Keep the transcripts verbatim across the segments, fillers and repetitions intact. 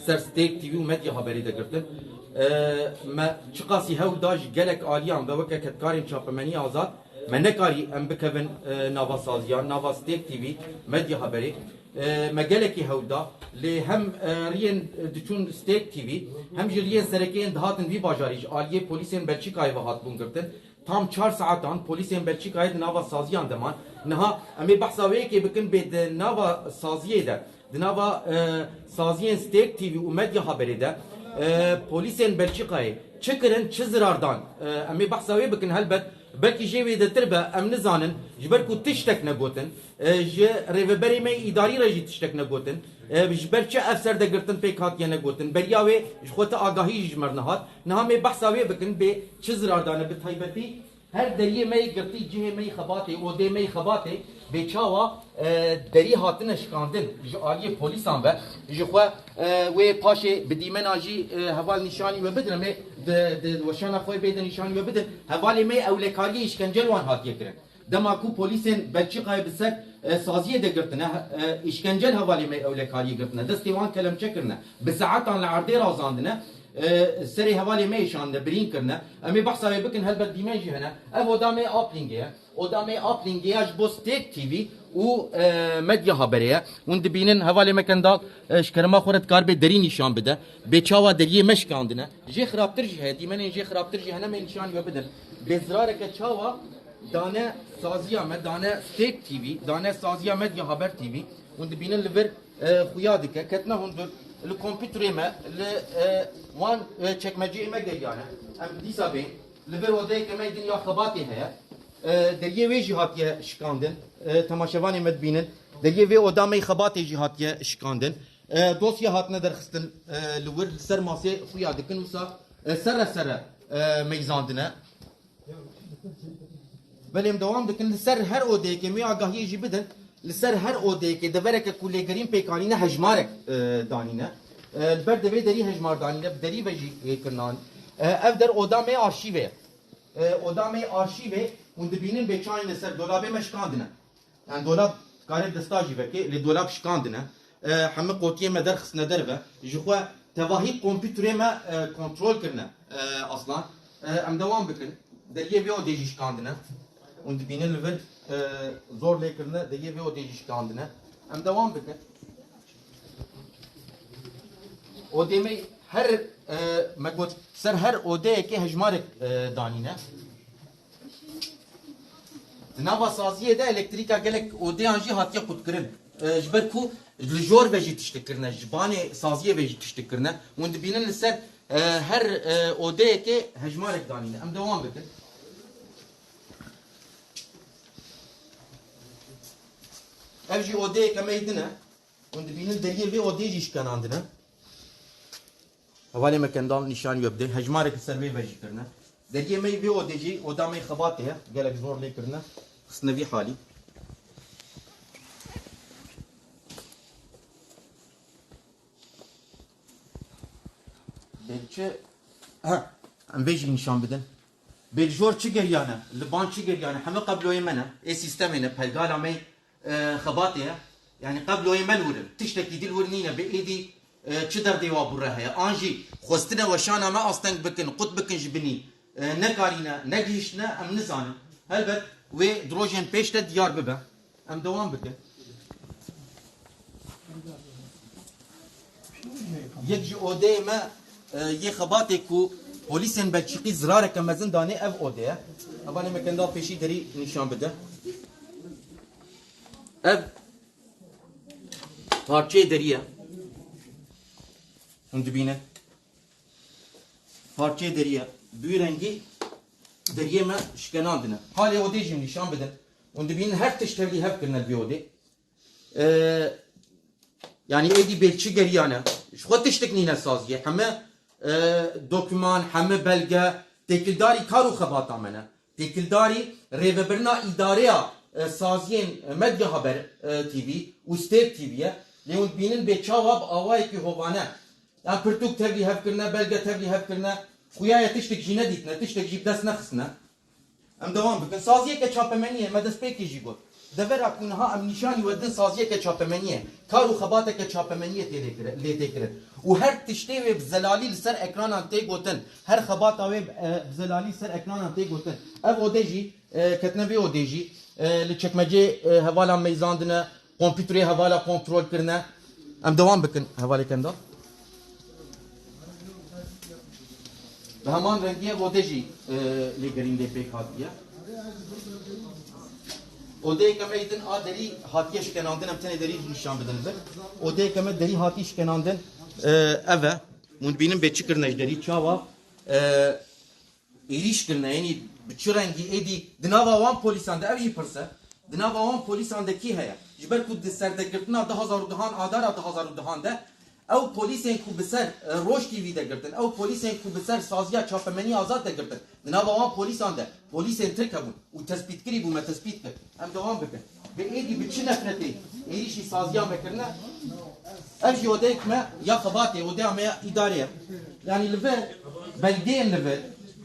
Ser Stêrk T V û Medya Haberê de girtin. E, me çiqasî hewl da ji gelek aliyan ve weke kedkarên çapemenî azad, me nekarî em bikevin, e, nava saziyan, nava Stêrk T V, Medya Haberê. E, me gelekî hewl da. Lê hem, e, riyên diçûn Stêrk T V, hem jî riyên sereke yên dihatin vî bajarî ji aliyê polîsên Belçîkayê ve hatibûn girtin. Tam çar saetan polîsên Belçîkayê di nava saziyan de man. Niha em ê behsa wê yekê bikin bê di nava saziyê de, di nava, e, saziyên Stêrk T V û Medya Haberê de, e, polîsên Belçîkayê çi kirin, çi zirar dan? E, em ê behsa wê bikin helbet. Belkî jê wêdetir be, em nizanin. Ji ber ku tiştek negotin. E, ji rêveberê me yê îdarî re jî tiştek negotin. E, ji ber çi ev serdegirtin pêk hatiye negotin? Beriya wê ji xwe ti agahî jî ji me re nehat. Niha em ê behsa wê bikin, bê çi zirar dane, bi taybetî her deriyê me yê girtî, cihê me yê xebatê, odê me yê xebatê, bê çawa, e, derî hatine şikandin ji aliyê polîsan ve, ji xwe, e, wê paşê bi dîmena jî, e, heval nîşanî we bidin, em ê di, di weşana xwe bê de nîşanî we bidin. Hevalê me yê ewlekariyê îşkencel wan hatiye kirin. Dema ku polîsên Belçîkayê bi ser, e, saziyê de girtine, e, îşkencel hevalê me ewlekariyê girtine, destê wan kelemçe kirine, bi saetan li erdê razandine, e, serê hevalê me êşandine, birîn kirine. Em ê behsa wê bikin, helbet dîmen jî hene. Ev oda me Aplingê ye. Oda me Aplingê ya ji bo Stêrk T V û, e, Medya Haberê ye. Hûn dibînin hevalê me Kendal, e, ji kerema xwe re dikaribe derî nîşan bide. Bê çawa deriyê me şikandine. Jê xirabtir jî heye, dîmenên jê xirabtir jî hene, me nîşanî we bidin. Bê zirareke çawa dane saziya me, dane Stêrk T V, dane saziya Medya Haber T V. Hûn dibînin li vir, e, xuya dike, ketine hundir, li kompîterê me, li, e, wan, e, çekmeceyê me geriyane. Em dîsa bên, li vir odeyeke me yê din ya xebatê heye. E, deriyê wê jî hatiye şikandin. E, temaşevanê me dibînin. Deriyê vê oda me yê xebatê jî hatiye şikandin. E, dosya hatine derxistin, e, li wir, li ser masê xuya dikin, wisa, e, serre serre, e, meyzandine. Belê em dewam dikin, li ser her odeyekê, em ê agahiyê jî bidin, li ser her odeyekê devereke ku lêgerîn pêk anîne hejmarek, e, danîne. E, li ber devê derî hejmar danîne, bi derî ve jî, e, kirnan. E, ev der oda me arşîvê ye. E, oda me arşîvê, hûn dibînin bê çayên li ser dolabê me şikandine. Yani dolab kare desta jî vekê, lê dolab şikandine. E, hemî qotiyê me derxistine derve. Ji xwe tevahî kompîterê me, e, kontrol kirine, e, aslan. E, em dewam bikin. Deriyê vê odê jî şikandine. Hûn dibînin li vir, e, zor lê kirine. Deriyê vê odê jî şikandine. Em dewam bikin. Odê me her, e, me got, ser her odeyekê hejmarek, e, danîne. Di nava saziyê de elektrîka gelek odeyan jî hatiye qutkirin. E, ji ber ku li jor ve jî tiştek kirine, ji banê saziyê ve jî tiştek kirine. Hûn dibînin li ser, e, her, e, odeyekê hejmarek danîne. Em dewam bikin. Ev jî odeyeke me yê din e. Hûn dibînin deriyê vê odeyê jî şikenandine. Hevalê me Kendal nîşanî we bide. Hejmarek li ser vê ve jî kirine. Deriyê me yê vê odê jî oda me yê xebatê ye. Gelek zor lê kirine. Xistine vî halî. Belçi, ha, em vê jî nîşan bidin. Bê li jor çi geriyane, li ban çi geriyane, hemî qebloyê me ne, ê sîstemê ne, pelgala me, e, xebatê ye. Yani qebloyê me li wir in. Tiştekî dî li wir nîne, bê êdî, e, çi derdê wa bûre heye. An jî xwestine weşana me asteng bikin, qut bikin ji binî. E, nekarîne, negihiştine, em nizanin. Helbet wê di rojên pêş de diyar bibe. Em dewam bikin. Yek ji odeyê me, e, yê xebatê ku polîsên Belçîkî zirareke mezin danê ev ode ye. Hevalê me Kendal pêşî derî nîşan bide. Ev parçeyê derî ye. Hûn dibînin. Parçeyê derî ye. Bi wî rengî deriyê me şikenandine. Halê odê jî nîşan bidin. Hûn dibînin her tişt tevlî hev kirine di vê odê. Ee, yani êdî bê çi geriyane. Ji xwe tiştik nîne saziyê. Heme, e, doküman, heme belge, têkildarî kar û xebata me ne. Têkildarî rêvebirina îdareya, e, saziyên, e, Medya Haber, e, T V û Stêrk T V ye. Lê hûn dibînin bê çawa bi awayekî hovane. Ya pirtûk tevlî hev kirine, belge tevlî hev kirine. Xuya ye tiştek jî nedîtine, tiştek jî bi dest nexistine. Em dewam bikin. Saziyeke çapemeniyê me destpêkê jî got. Devera ku niha em nîşanî we din saziyeke çapemeniyê, kar û xebateke çapemeniyê tê lê kire-, lê tê kirin. Û her tiştê wê bi zelalî li ser ekranan tê gotin, her xebata wê, e, bi zelalî li ser ekranan tê gotin. Ev odê jî, e, ketine vê odê jî, e, li çekmecê, e, hevalan meyzandine, kompûterê hevala kontrol kirine. Em dewam bikin hevalê Kendal. Bi heman rengî ev ode jî, e, lêgerîn lê pêk hatiye. Odeyeke me din a derî hatiye şikenandin, em tenê derî nîşan bidin vir. Odeyeke me derî hatiye şikenandin, e, ev e. Hûn dibînin bê çi kirine ji derî çawa, e, êrîş kirine, yanî bi çi rengî êdî di nava wan polîsan de, ev jî pirs e. Di nava wan polîsan de kî heye? Ji ber ku di serdegirtina du hazar û duhan, adara du hazar û duhan de, ew polîsên ku bi ser, e, Roj T V de girtin, ew polîsên ku bi ser saziya çapemenî azad de girtin, di nava wan polîsan de polîsên Tirk hebûn û tespîtkirî bû, me tespît kir. Em dewam bikin. Bi êdî bi çi nefretê êrîşî saziya me kirine? Ev jî odeyek me ya xebatê, odeya me ya îdarê ye. Yanî li vir, belgeyên li vir,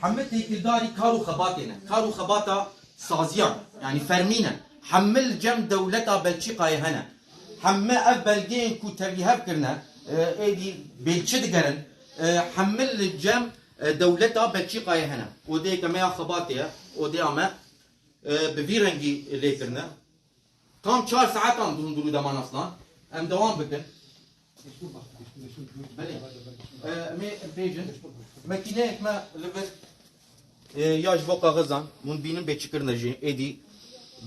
hemî têkildarî kar û xebatê ne. Kar û xebata saziyan, yanî fermî ne. Hemî li cem dewleta Belçîkayê hene. Hemî ev belgeyên ku tevlîhev kirine, e, êdî bê çi digerin, e, hemî li cem, e, dewleta Belçîkayê hene. Odeyeke me ya xebatê ye, odeya me, e, bi vî rengî lê kirine. Tam çar saetan dûn dûrû deman aslan. Em dewam bikin. Belê. Em ê bêjin. Makîneyek me li vir, e, ya ji bo kaxizan, hûn bînin bê çi kirine jî, êdî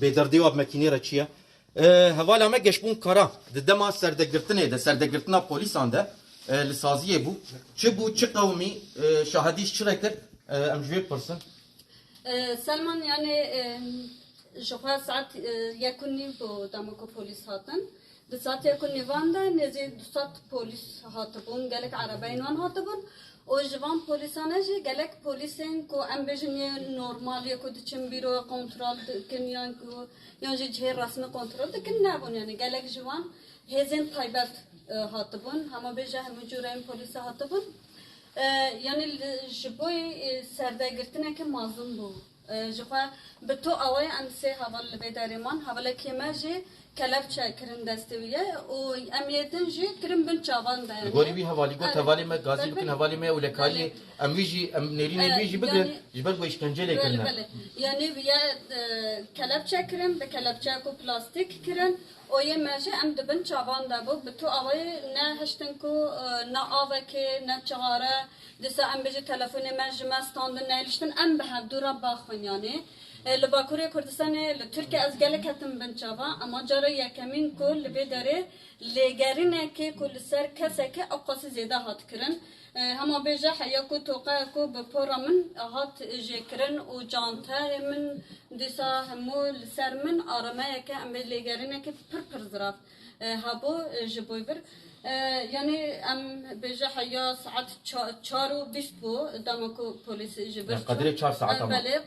bêderdê wa bi makînê re çi ye? E, hevala me Geşbûn Kara, di dema serdegirtinê de, serdegirtina polîsan de, e, li saziyê bû. Çi bû, çi qewimî, e, şahidî ji çi re kir? E, em ji wê bipirsin. E, Selman, yani, e, ji xwe saet, e, yek û nîv bû dema ku polîs hatin. Di saet yek û nîvan de nêzî du sed polîs hatibûn, gelek erebeyên wan hatibûn. Û ji van polîsan jî gelek polîsên ku em bêjin yê normal, yê ku diçin bîro kontrol dikin yan ku, yan jî cihê resmî kontrol dikin nebûn. Yani gelek ji wan hêzên taybet, e, hatibûn. Hema bêje hemû cûreyên polîsê hatibûn. E, yani li, ji bo, e, serdegirtineke mezin bû. E, ji xwe bi tu awayê em sê heval li vê derê man. Hevalekê me jî kelepçe kirin destê wî ye û em yê din jî kirin bin çavan de. Li gorî wî hevalî got, hevalê me gazî bikin, hevalê me ewlekariyê. Em wî jî, em nêrînên wî jî bigrin, ji ber ku îşkence lê kirine. Belê, belê. Yani wî ye, e, kelepçe kirin, bi kelepçeyek û plastîk kirin. Oyê me jî em di bin çavan de bû. Bi tu awayê nehiştin ku, e, ne avekê, ne çixare, dîsa em bêjî telefonê me ji me standin, nehiştin em bi hevdû re baxwin yanî. E, li Bakurê Kurdistanê, li Tirkiye ez gelek ketim bin çavan, ema cara yekemîn ku li vê derê lêgerînekê ku li ser kesekê ewqasî zêde hat kirin. E, hema bêje heya ku toqeyek ku bi pora min hat jêkirin û canteyê min dîsa hemû li ser min arameyeke, em bê lêgerîneke pir pir zirav, e, hebû, e, ji bo vir. E, yanî em bêje heya saet ça-, çar û bîst bû dema ku polîs ji vir çû. Qederê çar saeta. E, belê,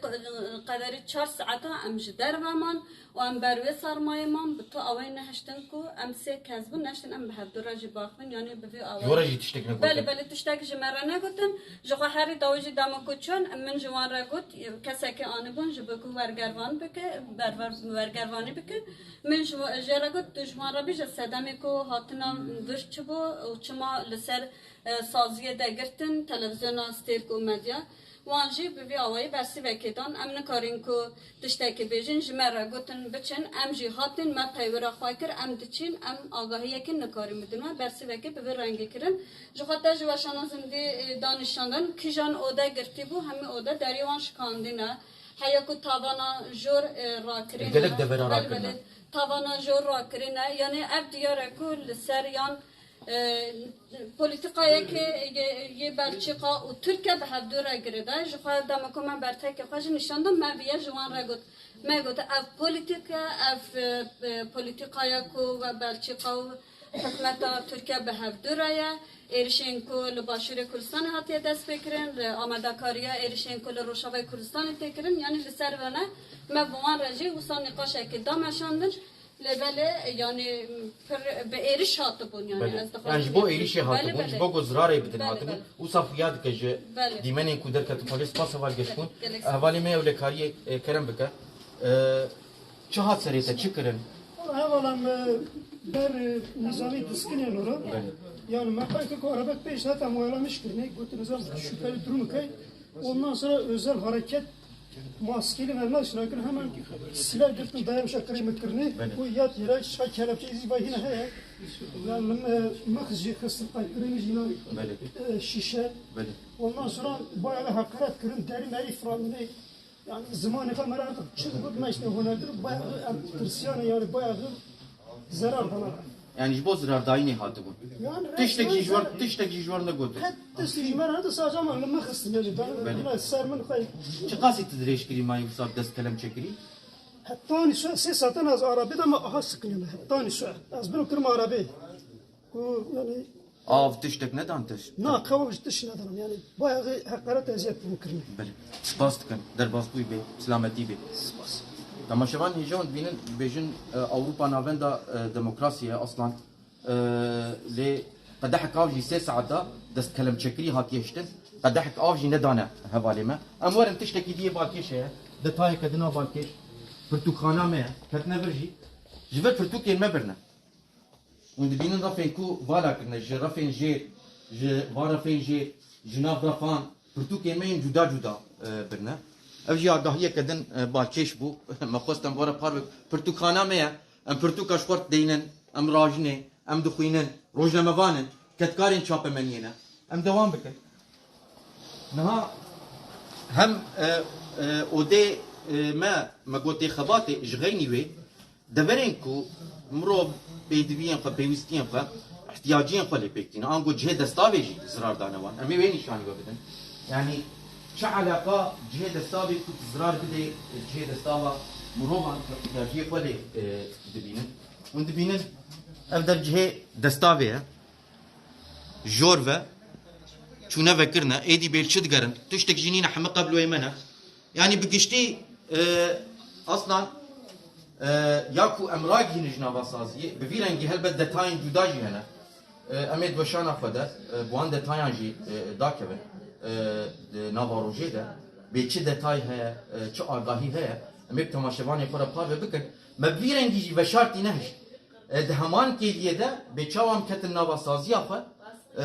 qederê çar saeta em ji derve man. Û em ber wê sermayê man, bi tu awayê nehiştin ku em sê kes bûn, nehiştin em bi hevdu re jî baxivin, yanî bi vî awayî. Ji we re jî tiştek negotin? Belê, belê, tiştek ji me re negotin. Ji xwe herî dawî jî dema ku çûn, min ji wan re got, kesekê anîbûn ji bo ku wergervan bike, berver-, wergervanî bike. Min ji wa-, jê re got, tu ji wan re bêje sedemê ku hatina vir çi bû û çima li ser, e, saziyê de girtin, televîzyona Stêrk û Medya. Wan jî bi vî awayî bersivekê dan. Em nikarîn ku tiştekî bêjin, ji me re gotin biçin, em jî hatin, me peywira xwe kir, em diçin, em agahiyekê nikarîn bidin we, bersivekê bi vî rengî kirin. Ji xwe te ji weşana zindî, e, da nîşan dan, kîjan ode girtî bû, hemî ode derî wan şikandî ne. Heya ku tavana jor, e, rakirî ne. Gelek devera rakirine. Belê, belê, tavana jor rakirî ne. Yanî ev diyar e ku li ser yan E, polîtîkayeke yê, yê Belçîka û Tirkiye bi hevdu re girêdayî. Ji xwe dema ku me bertekê xwe jî nîşan da, me viye ji wan re got. Me got, ev polîtîk e, ev, e, e, polîtîkaya ku we Belçîka û hikûmeta Tirkiye bi hevdu re ye. Êrişên ku li Başûrê Kurdistanê hatiye destpêkirin, li amadekariya êrişên ku li Rojavayê Kurdistanê tê kirin, yanî li ser vene me bi wan re jî wisa nîqaşekê da meşandin. Lê belê, yanî, pir bi êriş hatibûn, yanî, belê, ez dixwazim. Yanî ji bo êrişê hatibûn, belê, belê, ji bo ku zirarê bidin, belê, hatibûn. Belê. Wisa xuya dike ji, belê, dîmenên ku derketin xwedê, spas heval Geşbûn. Gelek spas. Hevalê me ewlekariyê, e, kerem bike. E, Çi hat serê te, çi kirin? Hevala me ber e, nizamî diskinê nora. Belê. Yani me qay kir ku erebet pêş heta muayene miş kirinê, gotin nizam şüpheli durum kay. Ondan sonra özel hareket maskeli ve nasıl kirin hemen silah girtin dayamışa kirê me kirinê. Belê. Bu yat yere şa kelepçe izi vay yine heye. Yani e, mıh jî xistin qay kirin jî Belê. e, şişe. Belê. Ondan sonra bayağı hakaret kirin, deri meri falan ne. Yani zimanê xwe me re artık çi digot me işte hunerdir bayağı em tirsiyane yani bayağı zerar bana. Yani ji bo zirardayînê hatibûn. Yani Tiştek jî ji wer, tiştek jî ji wer negotin. Qet tiştek jî me re de sadece ama elime xistin yani. Belê. Bana ser min xwe. Çiqasî tu dirêj kirî mayî wisa bi dest kelem çekirî? Hetanî şo sê saetan ez arabê de me aha sikinîme. Hetanî şo. Ez bin kirim arabê. Ku yani Av tiştek nedan te? Na, qewa ji tişt nedanim. Yani bayağı hakaret eziyet bû kirinê. Belê. Spas dikin. Derbasbûyî bê, silametî bê. Spas. Temaşevan hêja hûn dibînin, dibêjin e, Ewropa navenda e, demokrasî ye aslan. E, lê qedehek av jî sê saeta dest kelemçekirî hatiye hiştin. Qedehek av jî nedane hevalê me. Em werin tiştekî diyê balkêş heye. Detayeke dina balkêş. Pirtûkxana me ye. Ketine vir jî. Ji vir pirtûkên me birine. Hûn dibînin refên ku vala kirine, ji refên jêr, ji van refên jêr, ji nav refan, pirtûkên me yên cuda cuda e, birine. Ev jî agahiyeke din e, balkêş bû. Me xwest em were parve. Pirtûkxana me ye. Em pirtûka ji xwe deynin, em rajinê, em dixwînin, rojnamevan in, kedkarên çapemeniyê ne. Em dewam bikin. Niha hem e, e, odê e, me, me gotê xebatê ji xeynî wê, Deverên ku mirov pêdiviyên xwe, pêwîstiyên xwe, ihtiyaciyên xwe lê pêk tîne. Ango cihê destavê jî zirar dane wan. Em ê wê nîşanî we bidin. Yanî çi eleqa cihê destavê ku tu zirar bidê cihê destava mirovan ku ihtiyaciyê xwe lê e, dibînin. Hûn dibînin ev dev cihê destavê ye. Jor ve çûne vekirine, êdî bêl çi digerin, tiştek jî nîne, heme qebloyê me ne. Yanî bi giştî e, aslan e, ya ku em ragihînin ji nava saziyê, bi vî rengî helbet detayên cuda jî hene. E, em ê di weşana xwe de e, bi wan detayan jî e, dakevin e, di nava rojê de. Bê çi detay heye, e, çi agahî heye, em ê bi temaşevanê xwe re parve bikin. Me bi vî rengî jî veşartî nehişt. E, di heman kêliyê de bê çawa em ketin nava saziya xwe, e,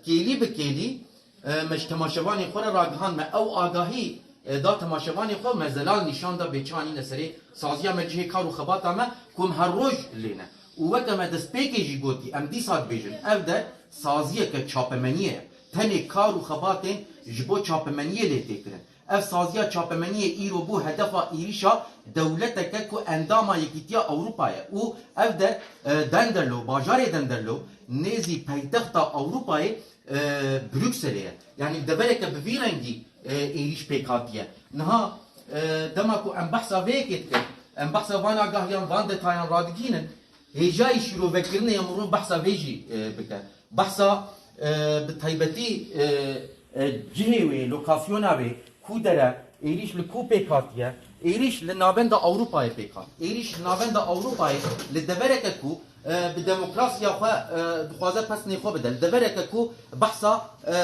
kêlî bi kêlî, e, me ji temaşevanên xwe re ragihan, me ew agahî e, da temaşevanên xwe, me zelal nîşan da bê çi anîne serê saziya me cihê kar û xebata me ku em her roj lê ne. Û weke me destpêkê jî gotî, em dîsa dibêjin, ev de saziyeke çapemeniyê ye. Tenê kar û xebatên ji bo çapemeniyê lê tê kirin. Ev saziya çapemeniyê îro bû hedefa êrîşa dewleteke ku endama Yekîtiya Ewropa ye û ev de, e, Denderlo, bajarê Denderlo, nêzî paytexta Ewropayê, e, Brukselê ye. Yanî devereke bi vî rengî, e, êrîş pêk hatiye. Niha, e, dema ku em behsa vê yekê dikin, em behsa van agahiyan, van detayan radigihînin, hêjayî şîrovekirinê ye mirov behsa vê jî, e, bike. Behsa, e, bi taybetî, e, e, cihê wê, lokasyona wê, ku dere, êrîş li ku pêk hatiye, êrîş li navenda Ewropayê pêk hat. Êrîş li navenda Ewropayê li devereke ku, e, bi demokrasiya xwe, e, dixwaze pesnê xwe bide, li devereke ku behsa, e,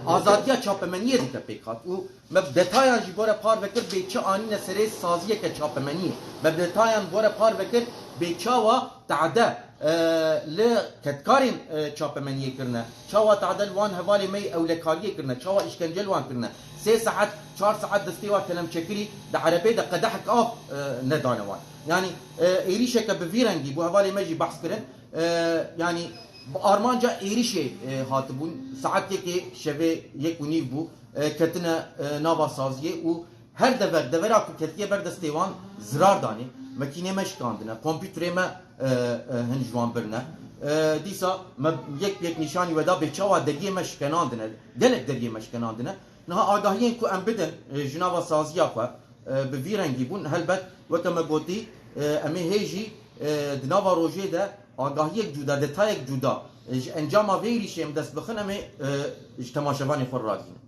azadiya çapemeniyê dike pêk hat. Û me bi detayan jî bore parve kir bê çi anîne serê saziyeke çapemeniyê. Me bi detayan bore parve kir bê çawa tade, e, li kedkarên, e, çapemeniyê kirine, çawa tade li wan hevalê me yê ewlekariyê kirine, çawa îşkence li wan kirine. Sê saet, çar saet destê wan kelemçekirî di erebê de qedehek av, e, nedane wan. Yanî, e, êrîşeke bi vî rengî bû, hevalê me jî behs kirin. E, yanî bi armanca êrîşê, e, hatibûn, saet yekê şevê yek û nîv bû, e, ketine, e, nava saziyê û her dever, devera ku ketiye ber destê wan zirar danê. Mekînê me şikandine, kompîterê me, e, e, hin ji wan birine. E, dîsa me yek bi yek nîşanî we da bê çawa deriyê me şikenandine, gelek deriyê me şikenandine. Niha agahiyên ku em bidin, e, ji nava saziya xwe, e, bi vî rengî bûn. Helbet, weke me gotî, e, em ê hê jî, e, di nava rojê de agahiyek cuda, detayek cuda, e, ji encama vê êrîşê em dest bixin, em ê, e, ji temaşevanê xwe re ragihînin.